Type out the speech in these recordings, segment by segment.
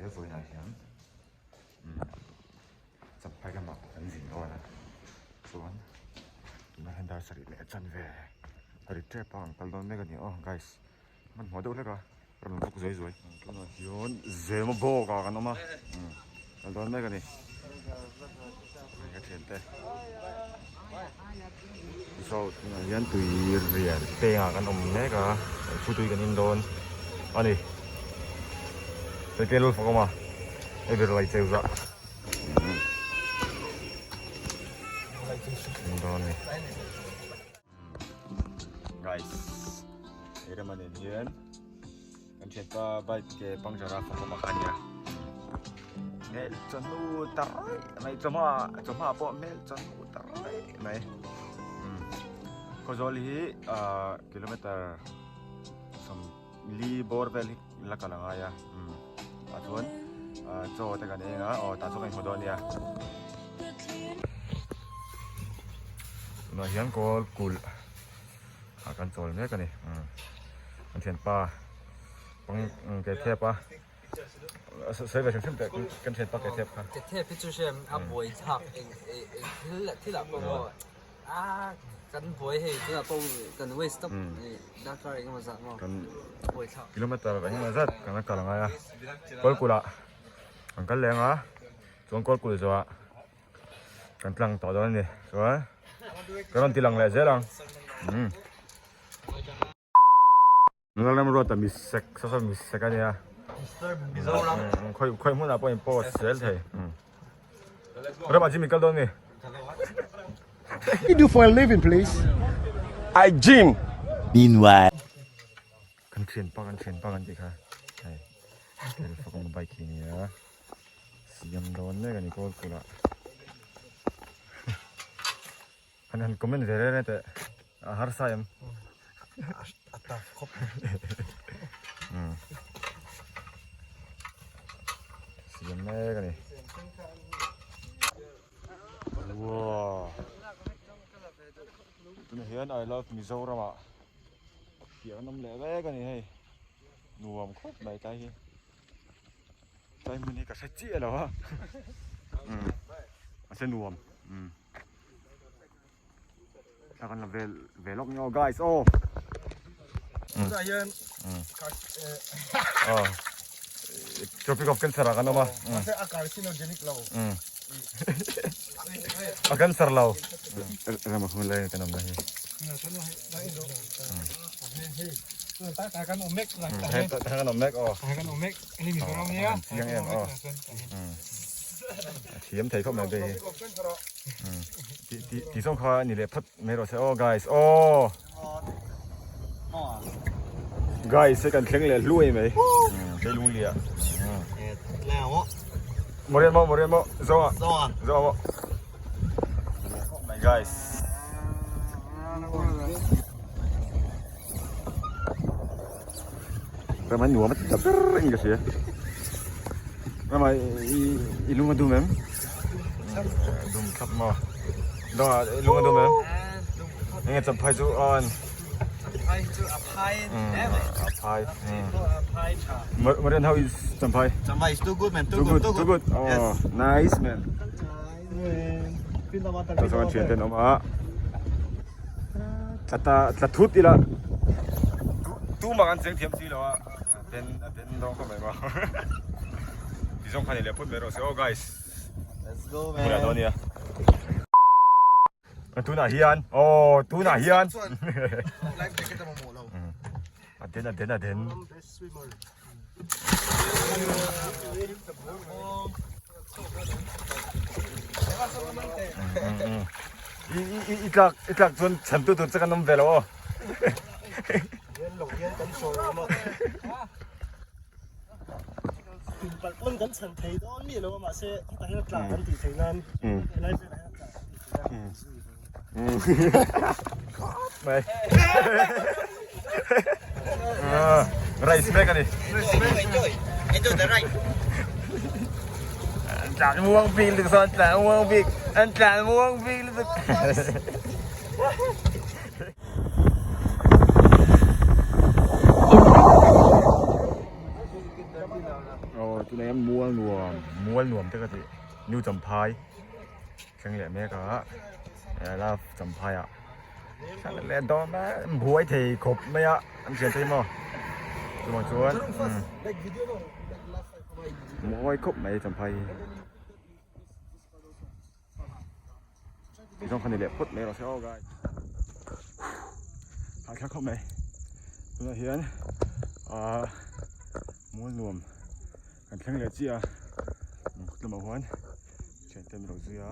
He vawiinah hian umm champhai lamah kan zin dawn a chuan tunah hian dar sarih leh a chanve a ri tep a an kal dawn mek a ni aw guys hmanhmawh deuh hlek a rawn bawk zuai zuai tunah hian zema bawk ah kan awm a umm kal dawn mek a ni ka thiante so tunah hian tui rian pengah kan awm mek a thu tui kan in dawn a ni petrol fak awm a hei ber lai cheu zah in dawn a ni guys he rama nen hian kan thianpa bike ke puncture a fak awm a kha nia hmel chawhnu ta raih mai chawhma chawhma pawh hmel chawhnu ta raih mai khawzawl hi ah kilometer 40 bawr vel hi la kal a ngai a tah chuan ah chaw te kan eng a aw tah chuan kan inhmu dawn a nia tunah hian kawl kulh ah kan chawl mek a ni kan thianpa pang ke thep a sawi ve hrim hrim teh kan thianpa ke thep kha ke thep hi chu hriam a buai thlak eng eng thil thil ah pawh maw a kan buai hei tunah pawh kan waste tawp darkar engemaw zat maw kan buai thlak kilometer engemaw zat kan la kal angai a kawlkulh ah kan kal leng a chuan kawlkulh zawhah kan tlang tawh dawn a ni chuan kan rawn ti lang leh zel ang umm. Mizoram ruat a misek saw saw misek a nia Mizoram khawi khawi hmunah pawh in post zel thei Ramah gym i kal dawn mi You do for a living please? I gym. Meanwhile. Kan thianpa kan thianpa kan tih kha hei Elfak awm bike hi nia siam dawn mek a ni kawl kulh ah Han han comment ve reng reng teh a harsa em a tough khawp siam mek a ni wow tunah hian I love Mizoram ah fiah an awm leh vek a ni hei nuam khawp mai tlai hi tlai hmun hi ka hre chiah lo a a se nuam. Ta kan la vel ve lawk ni aw guys aw. Tunah hian Aw. Tropic of Cancer ah kan awm a. Mahse a carcinogenic lo. A cancer lo. Rama hun lai kan awm na hi. Ta kan awm mek. Ta kan awm mek aw. Ta kan awm mek. Ani Mizoram nia. Chiang em aw. A thiam thei khawp mai be hi. Ti ti ti zawng kha ni leh phawt mai rawh se aw guys aw. Guys he kan thleng leh hluai mai. Hei lung lia. Morian mo morian mo zawnga. Zawnga mo. My guys. Ramai nuam a ti ta ber in ka hria. Ramai i lung a dum em? Dum thlap maw? Dawngah i lung a dum em? Enge champhai chu awn. Champhai chu a phai em? A phai. A phai tha. Marian how is champhai? Champhai is too good man, too good, too good. Oh, nice man. Tah chuan thian ten awm a. Tla tla thut ila tumah kan cheng thiam si lo a den a den dawn khawp mai maw ti zawng kha ni leh phawt mai rawh se aw guys let's go man hmunah dawn nia tunah hian aw tunah hian life jacket a mamawh lo a den a den a den I tlak i tlak chuan chhan tu tur che kan awm ve lo aw. Palh pawn kan chhan thei dawn mi lo a mahse hetah hian tla kan tih theih nan helai velah hian tla kan tih theih nan. Mai. Rice mek ani. Enjoy the ride. An tlan muang bik lutuk saw an tlan muang bik an tlan muang bik lutuk. Tunah hian mual nuam mual nuam te ka tih new champhai thleng leh mek a love champhai ah thleng leh dawn a buai thei khawp mai a an thian thei maw chuvang chuan mawi khawp mai champhai hi. Zawng kha ni leh phawt mai rawh se aw guys. Hahthlak khawp mai. Tunah hian ah mual nuam kan thleng leh chiah a. Tlumah huan thiante min lo zui a.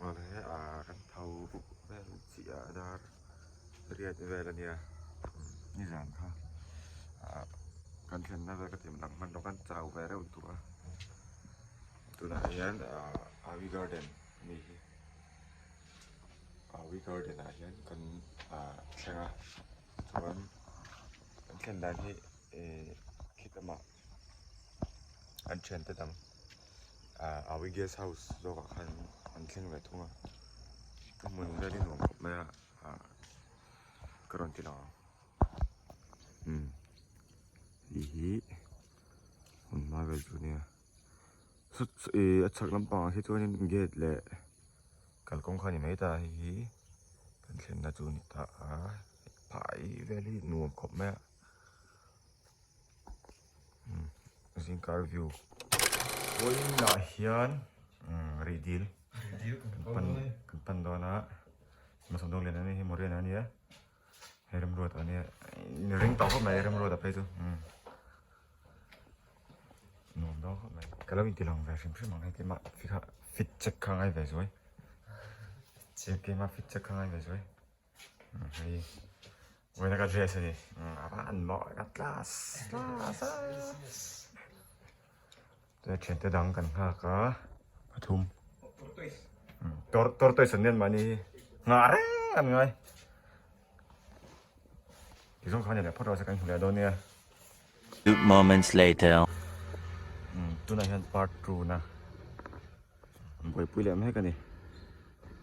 Awle ah kan tho vel chiah a dar riat vel a nia nizan kha ah kan thlenna vel ka ti lang hman lo kan chau ve reuh duh a tunah hian ah Awi garden a ni hi Awi garden ah hian kan ah thleng a chuan kan thlen dan hi eh khitlamah an thiante dang ah Awi guest house zawkah khan an thleng ve thung a a hmun vel hi nuam khawp mai a ah ka rawn ti lang ang umm hei hi hmun hma vel chu ania ih a chhak lampangah hi chuanin gate leh kalkawng kha a ni mai ta hei hi kan thlenna chu a ni ta a phai vel hi nuam khawp mai a. Zingkar view vawiinah hian rih dil kan pan dawn a hmasa dawn lian a ni hei Moriana a nia hei Remruata a nia in ring tawh khawp mai Remruata phei chu nuam dawn khawp mai ka lo inti lang ve hrim hrim ang hei keimah fit check kha ngai ve zuai keimah fit check kha ngai ve zuai. Hei vawiin a ka dress a ni a va an mawi ka class class a chuan thiante dang kan nghak a pathum tortoise an nen mahni hi nghah reng an ngai tizawng khan leh phawt rawh se kan hmu leh dawn nia. Few moments later. Tunah hian part 2 na buaipui leh mek a ni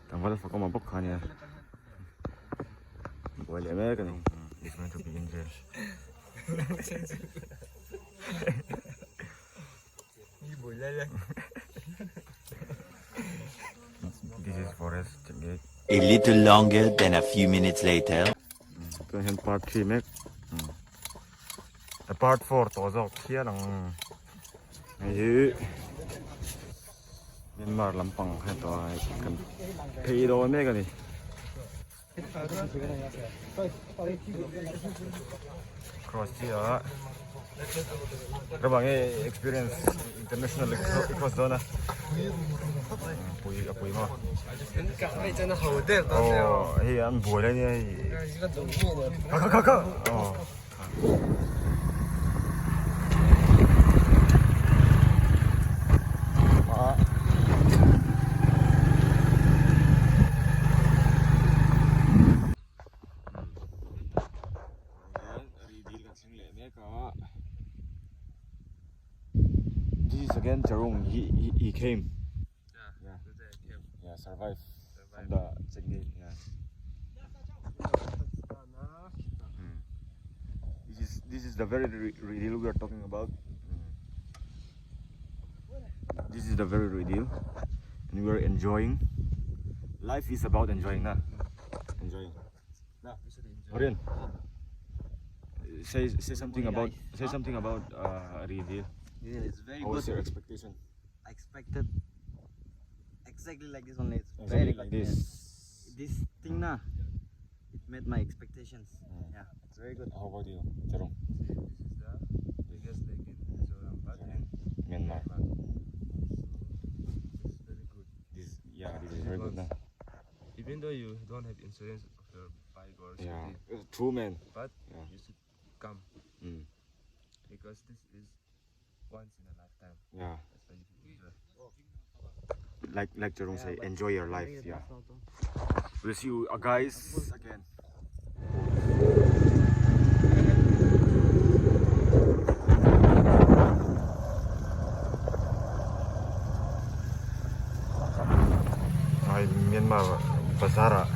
tlangval fak awm bawk kha ania buai leh mek a ni is going to be in jail this is forest gate A little longer than a few minutes later. Tunah hian part 3 mek Part 4 tawh zawk hial ang hei hi Myanmar lampang kha tawh a kan phei dawn mek a ni. Cross chiah ramah nge experience international i cross dawn a pui a pui maw aw hei an buai lai nia hei kha kha kha kha aw. This is again Charung, he, he, he came. Yeah, yeah. Today I came. Yeah, survive from the Chennai. Yeah. This is this is the very real we are talking about. This is the very real, and we are enjoying. Life is about enjoying, na? Enjoying. Na. Orion. Say say something about say something about uh, reveal. Yeah, it's very How was good. your expectation? I expected exactly like this only. It's Exactly very like good. this. Yeah. This thing na, it met my expectations. Yeah, it's very good. How about you, Jerome? This is the biggest lake in Mizoram, but in Myanmar. Myanmar. So this is very good. This yeah, this is very good na. Even though you don't have insurance of your bike or Yeah, something, true man. but Yeah. you should come because this is once in a lifetime. Yeah. That's why you should enjoy. Like like Jerome say, enjoy your life. Yeah. We'll see you uh, guys again. Ai Myanmar bazar ah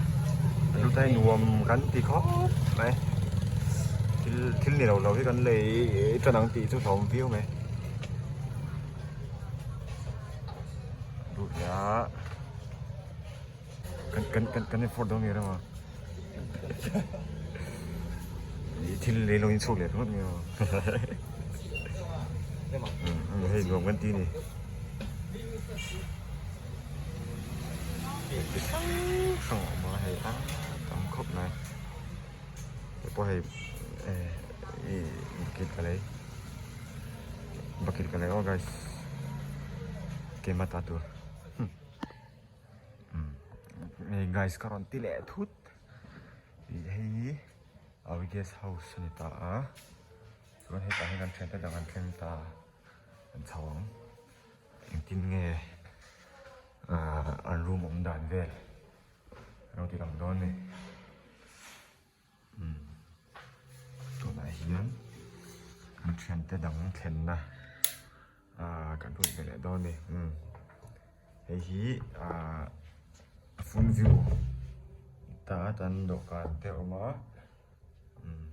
lutai nuam kan ti khawp mai. Thil thil ni lo lo hi kan lei tan ang tih chu hlawm viau mai. Duh leh a kan kan kan kan effort dawn nge rema. Thil lei lo in chhuak leh ringawt nge maw. Hei nuam kan ti ni. Chi hrang hrang a awm a hei a tam khawp mai. Hei pawh hei ih bucket ka lei bucket ka lei aw guys keimah ta tur hei guys ka rawn ti leh thut ih hei our guest house a ni ta a chuan hetah hian kan thiante dang an thleng ta an chho ang engtin nge ah an room awm dan vel. Lo ti lang dawn ni. Umm tunah hian mi thiante dang thlenna ah kan hmu ve leh dawn ni. Umm hei hi ah a full view ta tan dawhkan te a awm a umm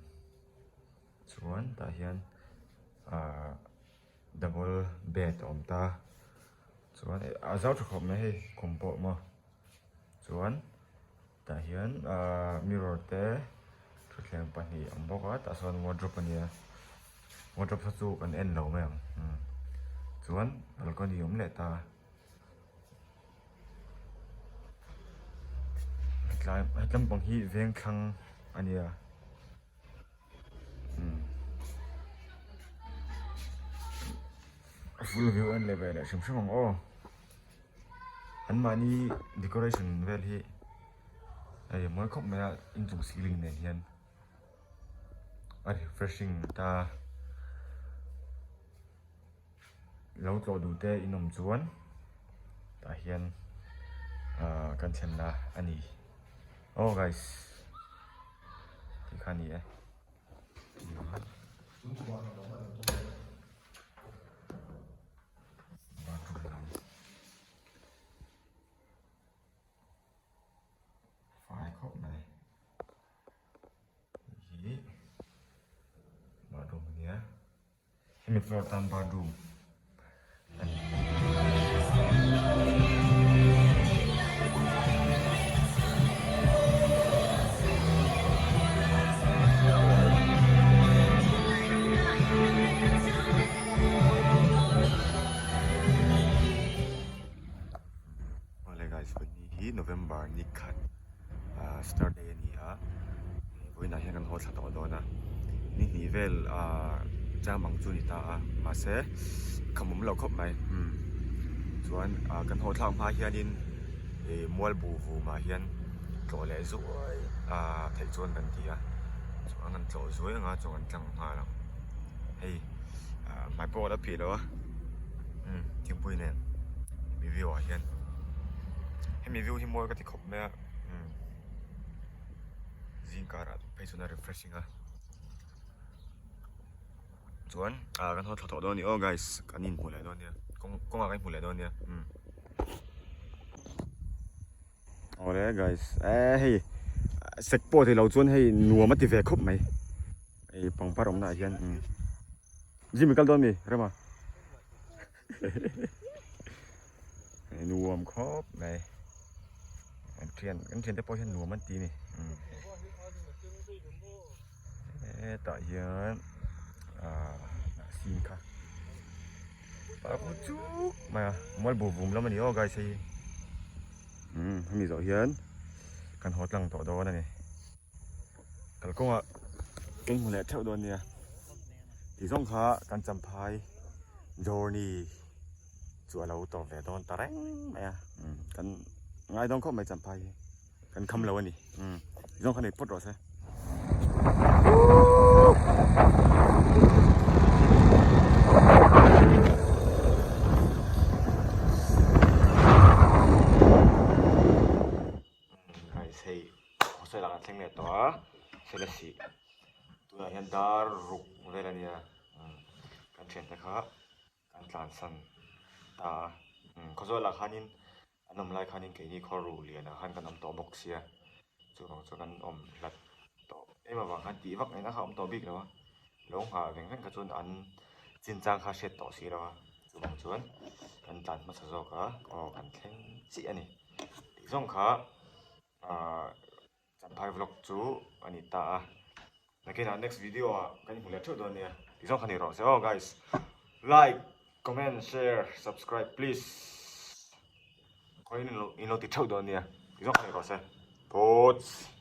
chuan tah hian ah double bed a awm ta chuan a zau tha khawp mai hei khum pawh maw. Chuan tah hian ahh mirror te thutthleng pahnih a awm bawk a tah sawn wardrobe a nia wardrobe kha chu kan en lo mai ang umm chuan balcony a awm leh ta hetlai hetlam pang hi veng thlang a nia umm a full view en leh ve leh hrim hrim ang aw. An mahni decoration vel hi hei mawi khawp mai a inchung ceiling nen hian a refreshing ta lo tlawh duh te in awm chuan tah hian ah kan thlenna a ni aw guys tih kha a ni e. Bathroom lam fai khawp mai hei hi bathroom a nia hemi floor tan bathroom a ni. Awle guys vawiin hi November ni khat ah Saturday a ni a vawiinah hian kan haw thla tawh dawn a ni hnih vel ah jam ang chu a ni ta a mahse kham awm lo khawp mai umm chuan ah kan haw thlak hma hianin ih mual bu vumah hian tlawh leh zuai ah theih chuan kan ti a chuan kan tlawh zuai anga chuan kan tlang nghal ang hei. Hmai pawh ka la phih lo a umm thingpui nen hemi view ah hian hemi view hi mawi ka ti khawp mai a umm zing karah phei chuan a refreshing a chuan ah kan haw thla tawh dawn a ni aw guys kan inhmu leh dawn nia kawng kawngah kan inhmu leh dawn nia umm. Awle guys eh hei sek pawh theilo chuan hei nuam a ti ve khawp mai. Hei pangpar awmna ah hian umm gym i kal dawn mi Rema hei nuam khawp mai an thian kan thian te pawh hian nuam an ti a ni umm hetah hian ah hnahsin kha a chuk mai a mual bu vum lam a ni aw guys hei hi umm hemi zawh hian kan haw tlang tawh dawn a ni. Kalkawngah kan hmu leh theuh dawn nia tih zawng kha kan champhai journey chu a lo tawp ve dawn ta reng mai a kan ngai dawn khawp mai champhai hi kan kham lo a ni tih zawng kha nei phawt rawh se. Guys hei hostel ah kan thleng leh tawh a Selesih tunah hian dar ruk vel a nia kan thiante kha kan tlansan ta a Khawzawl ah khanin an awm lai khanin keini khaw ru lian ah khan kan awm tawh bawk sia chuvang chuan kan awm hlat tawh em avang. Chuvang khan tih vak ngaihna kha a awm tawh bik lo a, lo nghah veng veng kha chuan an chinchang kha hriat tawh si lo a, chuvang chuan kan tlan hmasa zawk a, aw kan thleng chiah a ni. Tih zawng kha ahh Champhai vlog chu a ni ta a, nakinah next video ah kan inhmu leh theuh dawn nia, tih zawng kha ni rawh se aw guys. Like, comment, share, subscribe please. Khawiin in lo ti theuh dawn nia, tih zawng kha ni rawh se. Phawts.